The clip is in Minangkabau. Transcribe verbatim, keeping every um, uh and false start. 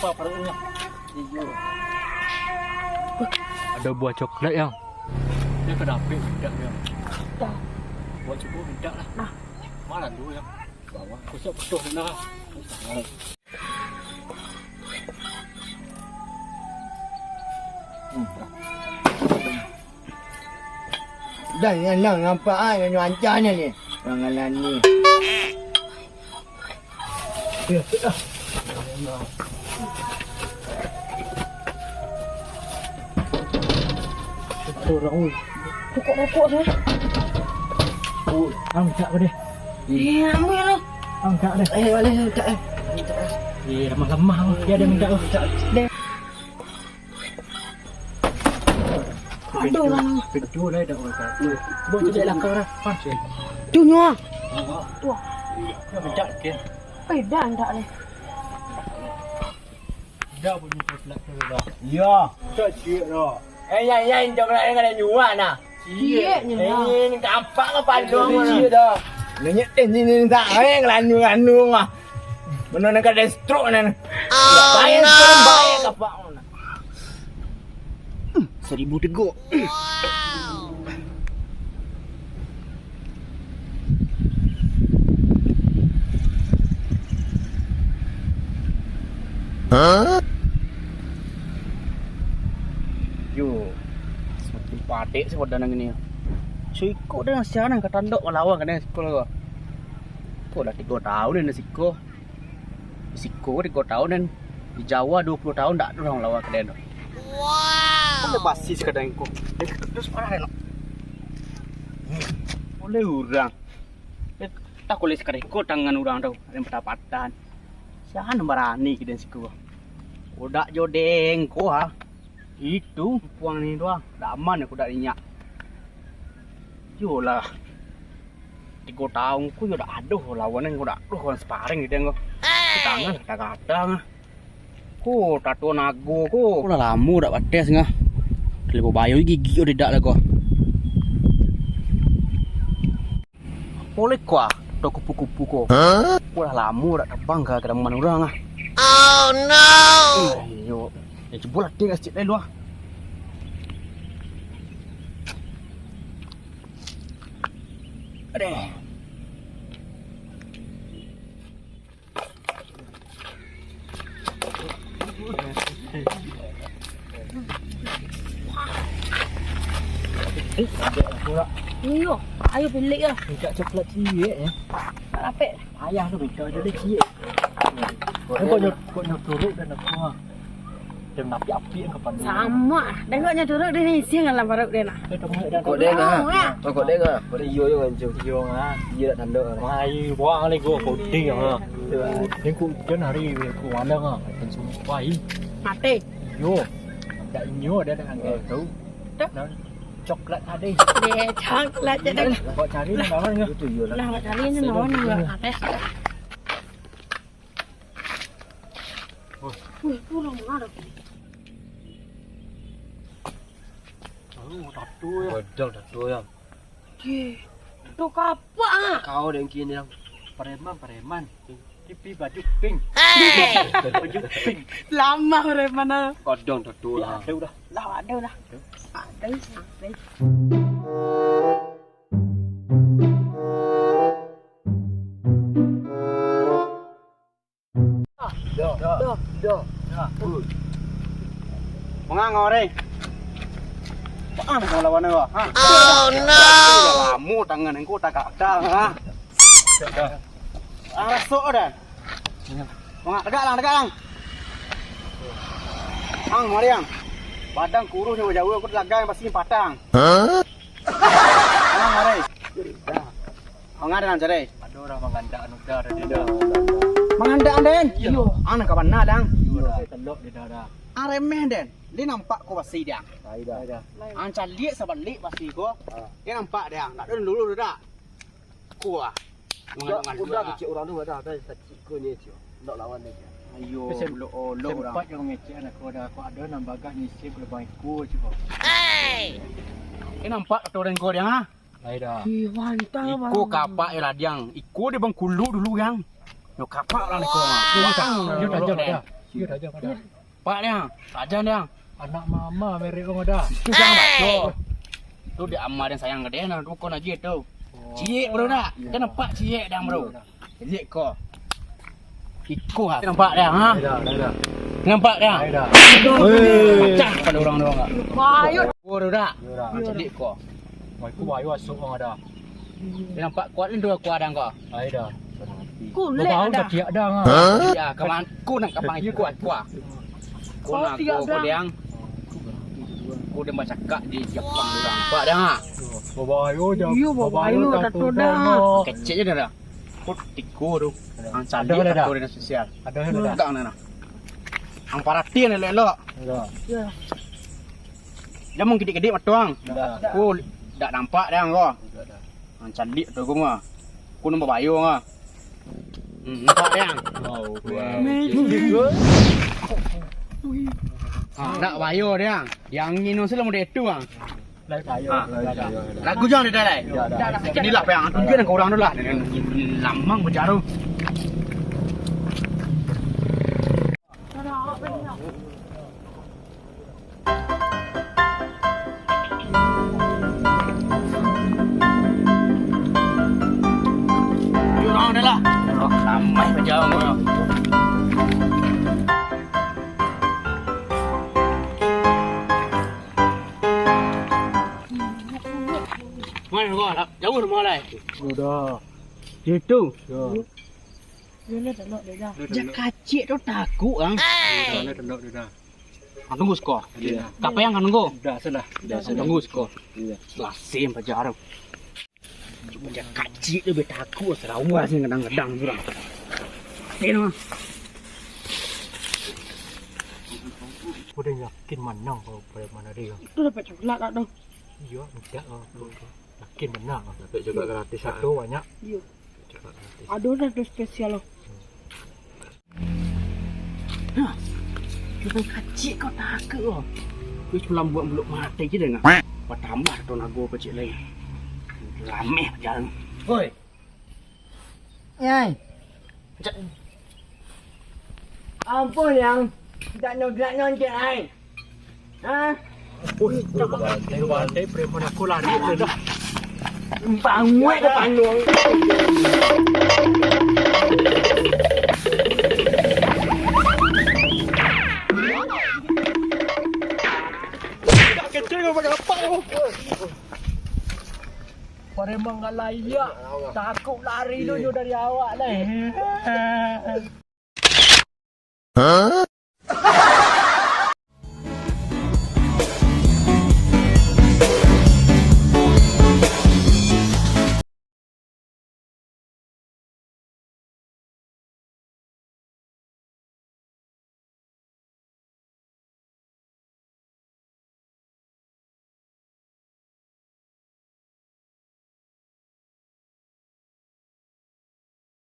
Apa paruiknyo? Iyo. Ado buah coklat, Yang. Dia ka dapek budak, Yang. Dah. Buah cubo budak lah. Nah. Mana tu, Yang? Bawah. Kosok betul, nah. Dah, yang, yang nampak ah, yang ancah ni. Janganlah ni. Ya, sudah. Betul orang, oi. Rokok-rokok tu. Oh, ang tak apa deh. Eh, ambil lah. Ang tak deh. Eh, boleh, tak eh. Eh, lamah-lamah. Dia ada minta tu. Tak. Deh. Aduh, lah. Pintu lah dah orang satu. Bawa cek lah kau lah. Pas, eh. Tu nyo ah. Wah. Iya. Kau minta ke? Eh, dah, dah lah. Dah bunyi coklat tu dah. Iya. Tak cik dah. Eh, ya, ya, coklat ni kena nyuak nah. Cik nyo dah. Eh, ni kampak ke pandung ni? Cik dah. Nanya, eh, ni, ni, tak, eh, ngelandu-ngelandu mah. Mana nak ada stroke ni? Oh, no. Baik, baik, kampak. Hmm, seribu tegok. Yo, samakin padek si badan nan kini. Saikok den sia nan ka tandok malawan ka den siko ko. Kok lah tigo taun den siko. Siko tigo taun, den. Di Jawa duo puluah taun, ndak ado urang lawan ka den tu. Wow. Kan basis kadang ko. Den ketus parah, den. Oleh urang. Den tak oleh sakariko tangan urang tu, den patah-patahan. Sia nan barani ka den siko. Kodak jo den ko, ha. Itu puang ni tu, ah. Dak aman aku dak inyak. Yolah. Tigo taun ko yo dak ado lawan ko, dak ado kawan sparring gitu ko. Tangan kadang-kadang ah. Ko tato nago ko. Ko lah lamo dak bates ngah. Kalibo bayo gigi ko didak lah ko. Oleh ko ah, to kupu-kupu ko. Ko lah lamo dak tabang ka kadamuan urang ah. Oh no. Iyo. Ya cubo lah tinggal sikit lai lu ah. Aduh. Iyo, ayo pilik yo. Minta coklat ciek eh. Rapek. Payah tu minta jadi ciek. Kok nyo, kok nyo turuk dan aku ah. Deng api-api ka pandai. Samo ah. Dengoknyo turuk di ni, isian dalam paruik den ah. Kok den ah. Kok den ah. Kok iyo yo ngancu. Iyo ah. Iyo dak tando. Wah, iyo buang lagi gua kode ah. Ni ku ujan hari ku malam ah. Kan sumpah ih. Mati. Iyo. Dak inyo dak angkat tu. Nah, coklat tadi. Deh, coklat jadi. Kok cari ni lawan yo. Itu iyo lah. Lah, kok cari ni lawan yo. Mati. Wih, pulang mana? Oh, tato ya. Bodol tato ya. Deh, tato kapak ah. Kau dengki ni yang preman, preman. Tipi baju pink. Baju pink. Lama preman ah. Kodong tato lah. Ada udah. Lah ada udah. Ada sampai. Dah, dah, dah. Mangang kau, Reng? Mangang kau lawan aku, ha? Oh, no. Lamo tangan engkau tak ada, ha? Ah, rasuk dah. Mangak, tegak lang, tegak lang. Ang, mari ang. Badan kuruih nyo bajawa, aku talagang pasti patang. Hah? Tenang, Rai. Mangadan, Rai. Ado urang mangandak anu dah, dah, dah. Mangandak, Den? Iyo. Ang ka bana, Dang. Iyo, dah. Telok dia dah, dah. Ang remeh, Den. Dia nampak ko basi, Dang. Ai dah. Ai dah. Ang caliak sabalik basi ko. Ah. Dia nampak, Dang. Tak ado dulu, dah. Ko ah. Udah, udah kecek urang tu, dah, dah, kecek ko ni, cik. Ndak lawan lagi. Ayo, sem-, ulok-ulok urang. Sempat yang ngecek anak ko dah, ko ado nan bagak ngisi ko lubang iko, cik. Hei! Dia nampak kato urang ko, Dang, ah? Ai dah. Ih, mantap, Iko Bang. Kapak je lah, Dang. Iko dia bangkuluk dulu, Dang. Nyo kapak lah niko. Iyo, tajam, tajam, tajam. Iyo, tajam, tajam. Pak, Dang. Tajam, Dang. Anak mama merek urang dah. Itu Dang, baco. Tu dia ama Dang sayang ka dia, nah, tu kon aja tu. Oh. Ciek, bro, dah. Kan nampak ciek, Dang, bro. Iyo, dah. Liek ko. Iko ha. Nampak, Dang, ha? Dah, dah, dah. Nampak, Dang? Ai dah. Pacah kepala urang tu, Kak. Bayu. Ko tu, dak? Iyo, dah. Macam dik ko. Wah, iko bayu asok urang dah. Dia nampak kuat ni tu, kuat, Dang, ko. Ai dah. Kulek dah. Kaki dah, ha? Ya, kaman, ko nak kapan iko kuat, kuat. Ko nak ko, ko, Dang. Ko dia bacakak di Japang tu, Dang. Nampak, Dang, ha? Babayo, Dang. Iyo, babayo, babayo, tak tahu dah. Kecek je dah. Ko tiko tu. Ang caliak ado, dah. Ado, dah. Sosial. Ado, dah. Tang nah. Ang paratian elok-elok. Ado. Yo. Jan mangkidik-kidik mato ang. Dah. Ko dak nampak deh ang ko. Dah, dah. Ang caliak tu ko mah. Ko nambah bayo mah. Hmm, nampak deh ang. Wow. Ha, dak bayo deh ang. Yang angin tu lah model tu ang. Ha. Lagu jan deh, Dai. Inilah yang tunjuak ka urang tu lah. Lamang bajaru. Yo, urang dah lah. Lamang bajaru. Mano ko? Jauah rumah lai. Udah. Situ. Yo. Jak kacik tu takuk ang. Udah, udah, udah. Ang tunggu siko. Iyo. Kapa yang ang tunggu? Udah, sudah. Udah, sudah. Tunggu siko. Iyo. Lasim pajar tu. Bocah kacik tu, bia takuk, sarawa sih kadang-kadang tu urang. Tengok. Udah yakin manang kalau pada mana dia. Itu dapat coklat tak tu? Iyo, tidak lah. Yakin manang. Dapat coklat gratis, ah. Satu banyak. Iyo. Coklat gratis. Ado dah tu spesial lo. Hah, cuma kacik kau takut kau. Kau cuma buat buluk mati je dengan. Batambah tu nago kecik lain. Rameh jalan. Oi. Nyai. Cak. Ampun, Yang. Tak nyo, tak nyo, cek ai. Ha? Wih, bantai, bantai, preman aku lari dah. Banguik ka panuang. Dah kecil kau pakai apa kau? Preman gak layak. Takut lari tu jo dari awak lai.